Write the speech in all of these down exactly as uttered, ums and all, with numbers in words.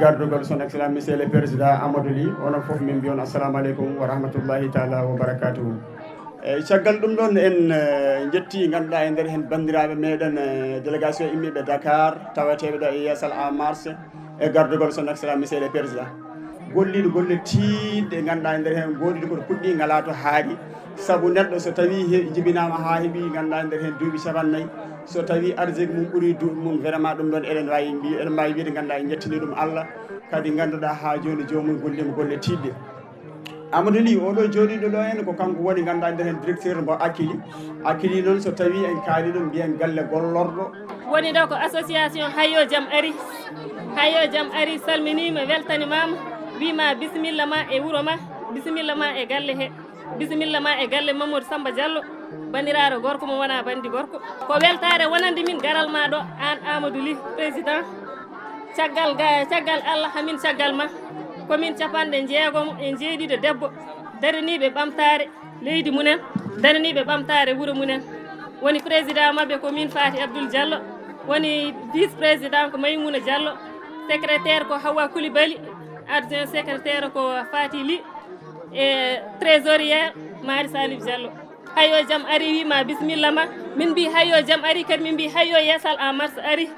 Gardugol son excellence, monsieur le président Amadou Ly, onon fof min mbiyon assalamu aleykum wa rahmatullahi taala wa barakatuhu. Eyyi, caggal ɗum ɗon, en eh, njetti, ganduɗa, e nder hen bandiraɓe meɗen eh, délégation immiɓe Dakar, taweteɓe ɗo e yeesal en marche e gardugol son excellence, monsieur le président. Golliɗo golle tiiɗɗe, ganduɗa, e nder hen goɗɗiɗo koɗo puɗɗi, ngala to haaɗi. Saabu neɗɗo so tawi he- jibinama ha heeɓi, ganduɗa, e nder hen duuɓi capannayyi, so tawi arsugue mum ɓuuri duuɓi mum, vraiment ɗum ɗon eɗen wawi mbi eɗen mbawi wiide, ganduɗa, en jettini ɗum Allah. Kadi ganduɗa ha joni jomum gollima golle tiiɗɗe. Amadou Ly, oɗo jooɗiɗo ɗo en, ko kanko woni, ganduɗa, nder hen directeur mo Akili. Akili noon, so tawi en kaali ɗum, mbiyen galle gollorɗo. Woni ɗo ko association Hayo Jam Ari. Hayo Jam Ari salminima, weltanimama, wima bisimilla ma e wuuro ma, bisimilla ma e galle he. Bisimilla ma e galle Mamadou Samba Diallo, bandiraɗo gorko mo wona bandi gorko. Ko weltare wonande min garal ma ɗo, an Amadou Ly, président. Caggal ga- caggal Allah, hamin caggal ma, komin capanɗe jeegomo e jeeɗiɗo debbo, daraniɓe ɓamtare leydi mumen, daraniɓe ɓamtare wuuro mumen. Woni président mabɓe ko min, Fati Abdoul Diallo. Woni vice président ko Maymouna Diallo. Secrétaire ko Hawa Koulibaly. Adjoint secrétaire ko Fati Ly. E trésorier, Mari Salif Diallo. Hayo Jam Ari wima bisimilla ma. Min mbi Hayo Jam Ari, kadi min mbi Hayo Yeesal en marche ari.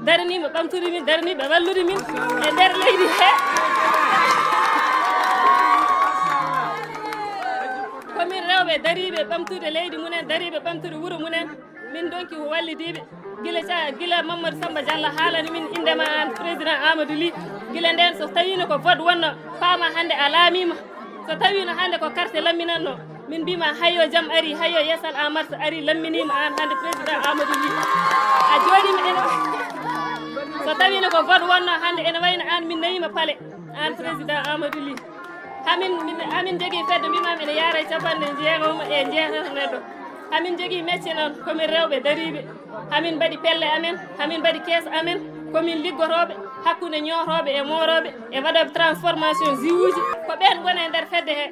Daraniɓe ɓamtude min, daraniɓe wallude min e nder leydi he. Komin rewɓe dariɓe ɓamtude leydi mumen, dariɓe ɓamtude wuuro mumen. Min donki ko wallidiɓe. Gila ca- gila Mamadou Samba Diallo haalani min indema, an président Amadou Ly. Gila nden, so tawino ko vote wonno, paama hande a laamima. So tawino hande ko carte lamminanno, min mbima Hayo Jam Ari, Hayo Yeesal en marche ari, lamminima an hande président Amadou Ly. A jooɗima ene. So tawino ko vote wonno, hande ene wayno an min nawima palais, an président Amadou Ly. Hamin min- hamin jogui fedde, mbimami ene yaara e capanɗe jeegom e jeetato neɗɗo. Hamin jogui métier noon, komin rewɓe dariɓe. Hamin mbaɗi pelle amen, hamin mbaɗi kees amen. Komin liggotoɓe hakkude ñootoɓe e mooroɓe e waɗoɓe transformation jus uji. Ko ɓen gona e nder fedde he.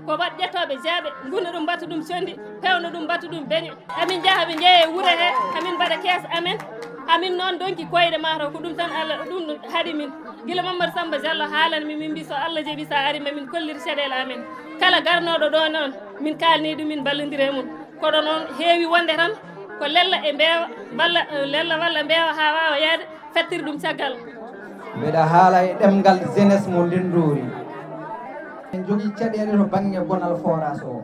Ko waɗ ƴettoɓe jaaɓe, guna ɗum, mbatta ɗum condi, pewna ɗum, mbatta ɗum beñe. Hamin jaaha, hamin jeeya e wuuro he, hamin mbaɗa kees amen. Hamin noon donki koyɗe, mataw ko ɗum tan Allah, ɗum haaɗi min. Gila Mamadou Samba Diallo haalani min, min mbi so Allah jaɓi, sa ari, mamin kollita caɗele amen. Kala garnoɗo ɗo noon, min kalni ɗum, min ballodira e mum. Kono noon heewi wonde tan ko lella e mbeewa, walla lella walla mbeewa ha wawa yaade, fettiri ɗum caggal. Mbeɗa haala e ɗemngal jeunesse mo Lenndoori. En jogii caɗeele to bannge gonal forage o.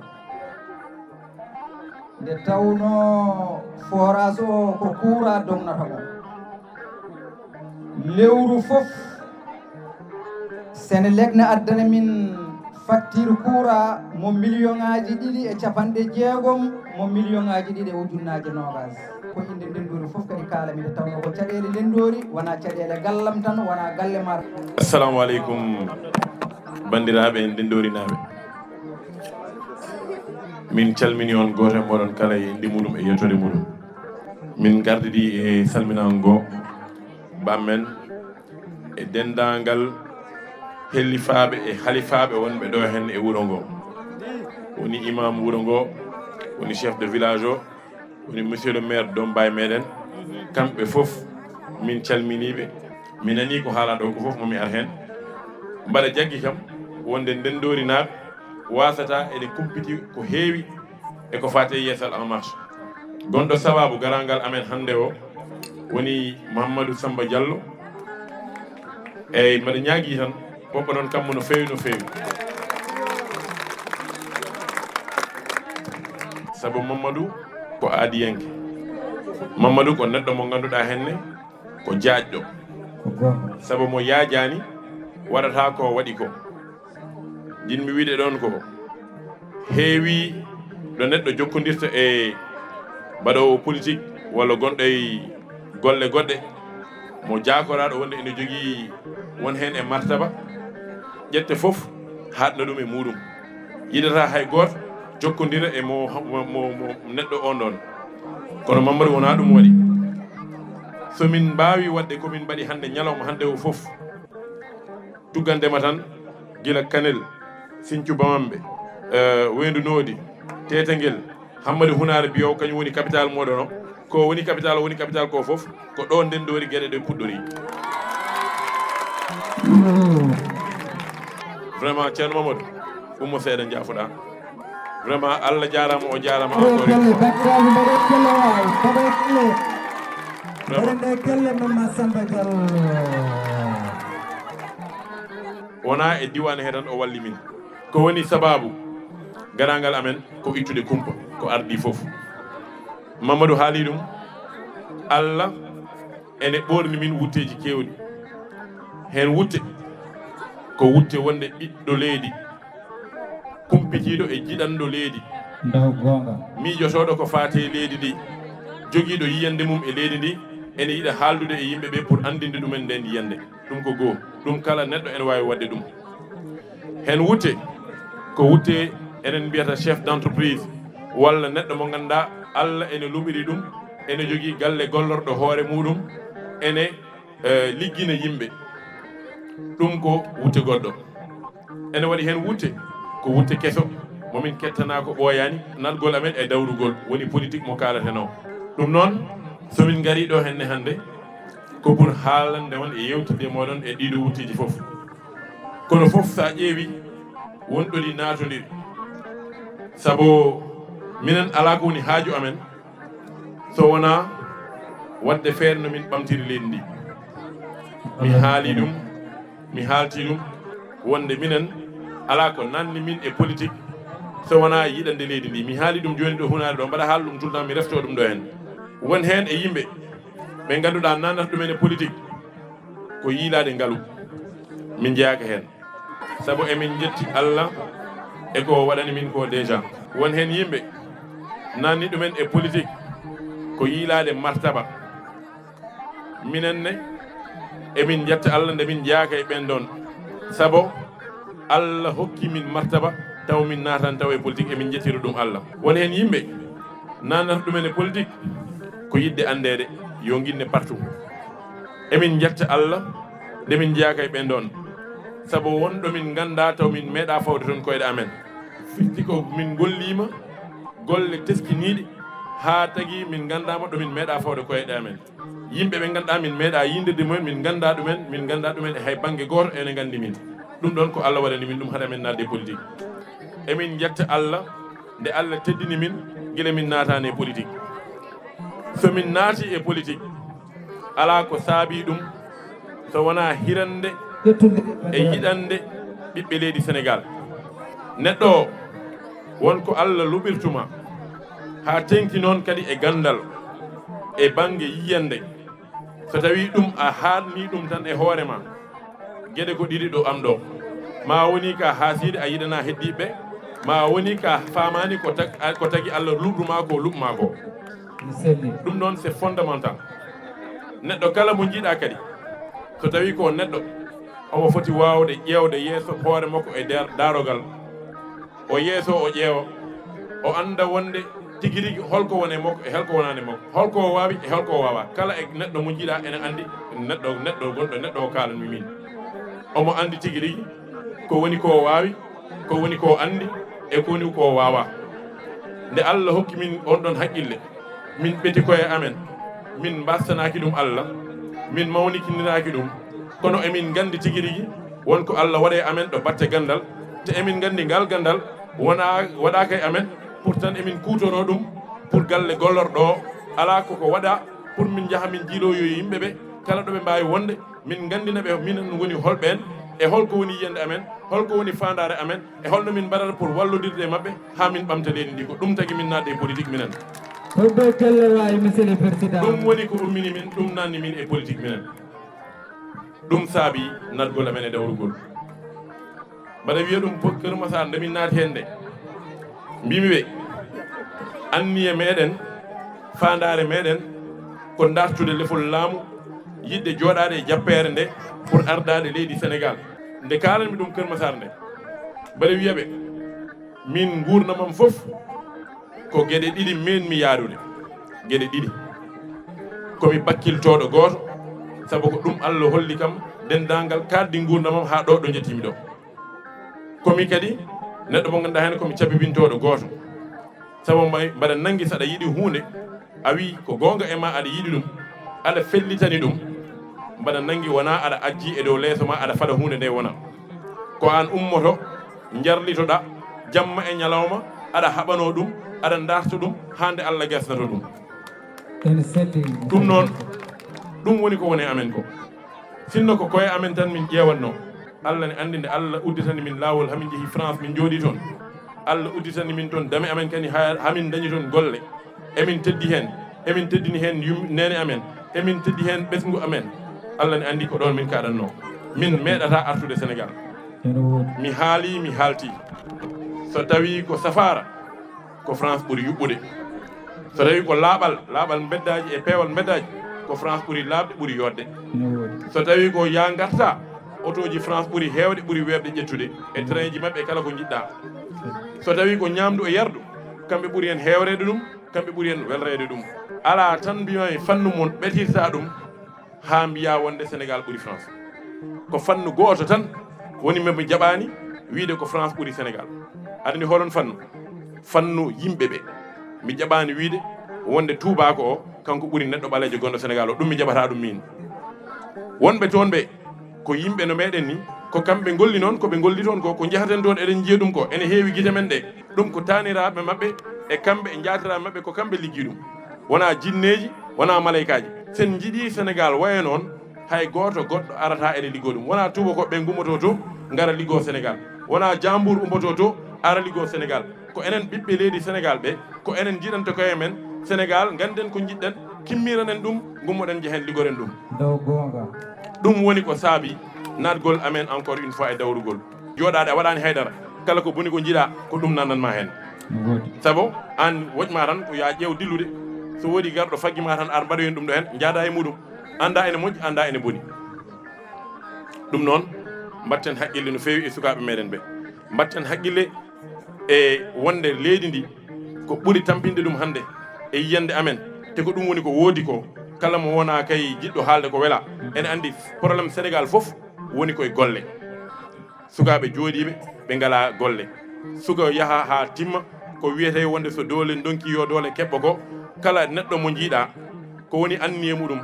Nde tawnoo forage o ko kuuraa dognata mo. Lewru fof, Senelec ne addana min facture kuuraa mo miliyoŋaaji ɗiɗi e capanɗe jeegom, mo miliyoŋaaji ɗiɗi e ujunnaaje noogaas. Ko innde Lenndoori fof kadi kaalami, nde tawnoo ko caɗeele Lenndoori, wonaa caɗeele gallam tan, wonaa galle mar. Assalamu aleykum, banndiraaɓe Lenndoori naaɓe. Min calmini on gooto e mooɗon kala e innde muɗum e yettoode muɗum. Min ngardidi e salminaango goo, bammen e denndaangal hellifaaɓe e halifaaɓe wonɓe ɗo heen e wuro ngoo. Woni imam wuro ngoo, woni chef de village o, woni monsieur le maire Dombay meɗen. Kamɓe fof min calminiiɓe. Mi nanii ko haalaa ɗo ko fof, mo mi ar heen. Mbaɗa jaggi kam wonde Lenndoori naaɓe waasata eɗen kumpiti ko heewi e ko faati e Yeesal en Marche. Gonɗo sababu garaangal amen hannde o woni Mamadou Samba Diallo. Eyyi, mbaɗa ñaagii tan, woɓɓe noon kammu no feewi, no feewi. Sabu Mamadou ko aadiyanke. Mamadou ko neɗɗo mo ngannduɗaa henne ko jaajɗo. Sabu mo yaajaani waɗata ko waɗi ko. Jinmi wiide ɗoon ko heewi ɗo neɗɗo jokkondirta e mbaɗoowo politique walla gonɗo e golle goɗɗe, mo jaakoraaɗo wonde ene jogii won heen e martaba, ƴetta fof haaɗna ɗum e muɗum. Yiɗata hay gooto jokkondira e mo, mo, mo, mo neɗɗo on ɗon. Kono Mamadou wonaa ɗum waɗi. So min mbaawi waɗde ko min mbaɗi hannde, ñalawma hannde o fof, tuggandema tan, gila Kanel, Sinthiou Bamambé, eh, Weendu Noodi, Teetagel, Hammadi Hunaare Biyow, kañum woni capital mooɗon o. Ko woni capital, woni capital ko fof, ko ɗo Lenndoori geɗe ɗe puɗɗori. Vraiment, Ceerno Mamadou, ummo seeɗa, njaafoɗaa. Vraiment, Allah jaaraama, o jaaraama encore une fois. Vraiment. Wonaa e diiwaan he tan o walli min. Ko woni sabaabu garaangal amen? Ko ittude kumpa ko ardii fof. Mamadou haali ɗum. Allah ene ɓoorni min wutteeji keewɗi. Heen wutte ko wutte wonde ɓiɗɗo leydi, kumpitiiɗo e jiɗanɗo leydi, ndaw goonga, miijotooɗo ko faati e leydi ndi, jogiiɗo yiyannde mum e leydi ndi, ene yiɗa haaldude e yimɓe ɓe pour anndinde ɗumen ndeen yiyannde. Ɗum ko goo. Ɗum kala neɗɗo ene waawi waɗde ɗum. Heen wutte ko wutte enen mbiyata chef d'entreprise walla neɗɗo mo ngannduɗaa Allah ene luɓiri ɗum, ene jogii galle gollorɗo hoore muɗum, ene, eh, liggina yimɓe. Ɗum ko wutte goɗɗo. Ene waɗi heen wutte ko wutte keso mo min kettanaa ko ɓooyaani, naatgol amen e dawrugol woni politique mo kaalatenoo. Ɗum noon, so min ngarii ɗo henne hannde, ko pour haalande on e yewtidde mooɗon e ɗiɗo wutteeji fof. Kono fof, so a ƴeewi, won ɗo ɗi naatondiri. Sabu minen alaa ko woni haaju amen so wonaa waɗde feere no min ɓamtiri leydi ndi. Mi haali ɗum, mi haalti ɗum, wonde minen alaa ko nanni min e politique so wonaa yiɗande leydi ndi. Mi haali ɗum jooni ɗo hunaare ɗo, mbaɗa haala ɗum tout le temps, mi refto ɗum ɗo heen. Won heen e yimɓe ɓe ngannduɗaa nanata ɗumen e politique ko yiilaade ngalu. Min njeyaaka heen. Sabu emin njetti Allah e ko o waɗani min ko déjà. Won heen yimɓe nanni ɗumen e politique ko yiilaade martaba. Minen ne, emin njetta Allah nde min njeyaaka e ɓeen ɗoon. Sabu Allah hokki min martaba, taw min naatan taw e politique, emin njettira ɗum Allah. Won heen yimɓe nanata ɗumen e politique ko yiɗde anndeede, yo nginne partout. Emin njetta Allah nde min njeyaaka e ɓeen ɗoon. Sabu won ɗo min nganndaa taw min meeɗaa fawde toon koyɗe amen. Firti ko min ngolliima golle teskiniiɗe haa tagi min nganndaama ɗo min meeɗaa fawde koyɗe amen. Yimɓe ɓe ngannduɗaa min meeɗaa yiindirde mumen, min nganndaa ɗumen, min nganndaa ɗumen e hay bannge gooto, ene nganndi min. Ɗum ɗoon ko Allah waɗani min ɗum, hade amen naatde e politique. Emin njetta Allah nde Allah teddini min gila min naataani e politique. So min naati e politique, alaa ko saabii ɗum so wonaa hirande e yiɗande ɓiɓɓe leydi Senegaal. Neɗɗo o, won ko Allah luɓirtuma, haa teŋti noon kadi e ganndal, e bannge yiyannde. So tawii ɗum a haalnii ɗum tan e hoore ma, geɗe ko ɗiɗi ɗo am ɗo. Ma woni ka haasiide, a yiɗanaa heddiiɓe, ma woni ka faamaani ko tag-, ko tagi Allah luɓrumaa ko, luɓmaa ko. Mi selli. Ɗum noon, c'est fondamental. Neɗɗo kala mo njiiɗaa kadi, so tawii ko neɗɗo, omo foti waawde ƴeewde yeeso hoore makko e nder daarogal. O yeeso o ƴeewa, o annda wonde tigi rigi holko woni e makko e holko wonaani e makko, holko o waawi e holko o waawaa. Kala e neɗɗo mo njiiɗaa ene anndi neɗɗo, neɗɗo gonɗo, neɗɗo o kaalanmi min. Omo anndi tigi rigi ko woni ko o waawi, ko woni ko o anndi e ko woni ko o waawaa. Nde Allah hokki min on ɗon haqqille, min ɓeti koye amen, min mbastanaaki ɗum Allah, min mawnikiniraaki ɗum, kono emin nganndi tigi rigi won ko Allah waɗi e amen ɗo batte ganndal, te emin nganndi ngal ganndal wonaa, waɗaaka e amen, pourtant emin kuutoroo ɗum pour galle gollorɗo o, alaa koko waɗa pour min njaha min njiiloyo yimɓe ɓe, kala ɗo ɓe mbaawi wonde, min nganndina ɓe minen woni holɓeen, e holko woni yiyannde amen, holko woni faandaare amen, e holno min mbaɗata pour wallodirde e maɓɓe haa min ɓamta leydi ndi. Ko ɗum tagi min naatde e politique minen. Holɓe kelle wawi, Monsieur le Président? Ɗum woni ko ummini min, ɗum nanni min e politique minen. Ɗum saabi natgol amen e dawrugol. Mbaɗa wiya ɗum po-, Kër Massar nde min naati heen nde, mbimi ɓe, anniya meɗen, faandaare meɗen ko dartude lefol laamu, yiɗde jooɗaade e jappeere nde pour ardaade leydi Senegaal. Nde kaalanmi ɗum Kër Massar nde, mbaɗa wiya ɓe, min nguurndamam fof ko geɗe ɗiɗi menmi yaarude. Geɗe ɗiɗi. Komi bakkiltooɗo gooto, sabu ko ɗum Allah holli kam denndaangal kaaɗdi nguurndamam haa ɗo, ɗo njettimi ɗo. Komi kadi neɗɗo mo ngannduɗaa heen komi cabibintooɗo gooto. Sabu mbay-, mbaɗa nanngi saɗa yiɗi huunde, a wii ko goonga e ma aɗa yiɗi ɗum, aɗa fellitani ɗum, Mbaɗa nanngi wonaa aɗa ajji e dow leeso ma aɗa faɗa huunde nde wona. Ko aan ummoto, njarlitoɗa, jamma e ñalawma, aɗa haɓanoo ɗum, aɗa ndaarta ɗum, haa nde Allah gesnato ɗum. Ɗum noon, ɗum woni ko woni e amen ko. Sinno ko koye amen tan min ƴeewatno, Allah ne anndi nde Allah udditani min laawol, hamin njehi France, min njooɗii toon. Allah udditani min toon dame amen kadi, haa hamin ndañi toon golle. Emin teddi heen, emin teddini heen yum-, neene amen, emin teddi heen ɓesngu amen. Allah ne anndi ko ɗoon min kaɗatno. Min meeɗata artude Sénégal. Mi haali, mi haalti. So tawi ko safaara, ko France ɓuri yuɓɓude. So tawi ko laaɓal, laaɓal mbeddaaji e peewal mbeddaaji, ko France ɓuri laaɓde, ɓuri yooɗde. So tawi ko yaa ngarta, otooji France ɓuri heewde, ɓuri weeɓde ƴettude e trainji maɓɓe e kala ko njiɗɗa. So tawi ko ñaamdu e yardu, kamɓe ɓuri heen heewreede ɗum, kamɓe ɓuri heen welreede ɗum. Alaa tan mbiyaa fannu mon ɓetirta ɗum, haa mbiyaa wonde Sénégal ɓuri France. Ko fannu gooto tan woni mo mi jaɓaani wiyde ko France ɓuri Sénégal. Aɗa anndi holon fannu? Fannu yimɓe ɓe. Mi jaɓaani wiyde wonde tuubaako o, kanko ɓuri neɗɗo ɓaleejo gonɗo Sénégal o. Ɗum mi jaɓataa ɗum miin. Wonɓe toon ɓe, ko yimɓe no meɗen ni, ko kamɓe ngolli noon, ko ɓe ngolli toon ko, ko njahaten toon, eɗen njiya ɗum ko, ene heewi gite men ɗe. Ɗum ko taaniraaɓe maɓɓe e kamɓe e njaatiraaɓe maɓɓe, ko kamɓe liggii ɗum. Wonaa jinneeji, wonaa maleykaaji. Sen njiɗii Sénégal waya noon, hay gooto goɗɗo arataa ene liggoo ɗum. Wonaa tuubakooɓe ɓe ngummoto to, ngara liggoo Sénégal. Wonaa jaambuur ummoto to, ara liggoo Sénégal. Ko enen ɓiɓɓe leydi Sénégal ɓe, ko enen njiɗanta koye men Sénégal, ngannden ko njiɗɗen, kimmiranen ɗum, ngummoɗen njehen ligoren ɗum. Ɗum woni ko saabi naatgol amen encore une fois e dawrugol. Jooɗaade a waɗaani haydara, kala ko boni ko njiɗa, ko ɗum nannan ma heen. Sabu aan woƴ ma tan ko yaa ƴeew dillude, so woodi garɗo faggi ma tan ar mbaɗoyen ɗum ɗo heen, njaada e muɗum, annda ene moƴƴi, annda ene boni. Ɗum noon, mbatten haqqille no feewi e sukaaɓe meɗen ɓe. Mbatten haqqille e wonde leydi ndi ko ɓuri tampinde ɗum hannde e yiyannde amen, te ko ɗum woni ko woodi ko. Kala mo wonaa kay jiɗɗo haalde ko wela, ene anndi problème Sénégal fof woni koye golle. Sukaaɓe jooɗiiɓe, ɓe ngalaa golle. Suka yaha haa timma, ko wiyetee wonde so doole ndonki yo doole keɓɓo ko, kala neɗɗo mo njiiɗa, ko woni anniye muɗum,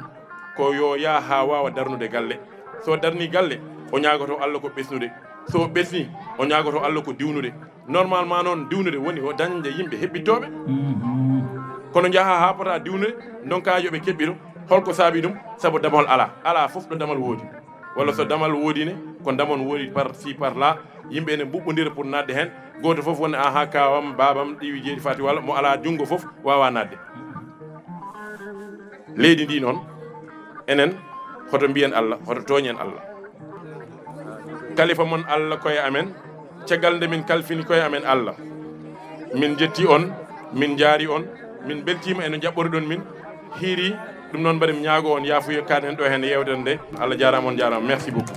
ko yo yaha haa waawa darnude galle. So darni galle, o ñaagoto Allah ko ɓesnude. So ɓesni, o ñaagoto Allah ko diwnude. Normalement noon, diwnude woni o dañde yimɓe heɓɓittooɓe. Kono njaha haa pota diwnude, ndonka yo ɓe keɓɓiro. Holko saabi ɗum? Sabu damol alaa. Alaa fof ɗo damal woodi. Walla so damal woodi ne, ko damon woodi par ci par là. Yimɓe ene mbuɓɓondira pour naatde heen. Gooto fof woni, "Aha, kaawam, baabam, ɗiwi jeeɗi fati walla mo alaa junngo fof waawa naatde." Leydi ndi noon, enen hoto mbiyen Allah, hoto tooñen Allah. Kalifa mon Allah koye amen, caggal nde min kalfini koye amen Allah. Min jetti on, min njaari on, min mbeltiima e no njaɓɓoriɗon min. Hiiri, ɗum noon mbaɗi mi ñaago on yaafuya kaɗen ɗo heen yewtere nde. Allah jaaraama, on jaaraama. Merci beaucoup.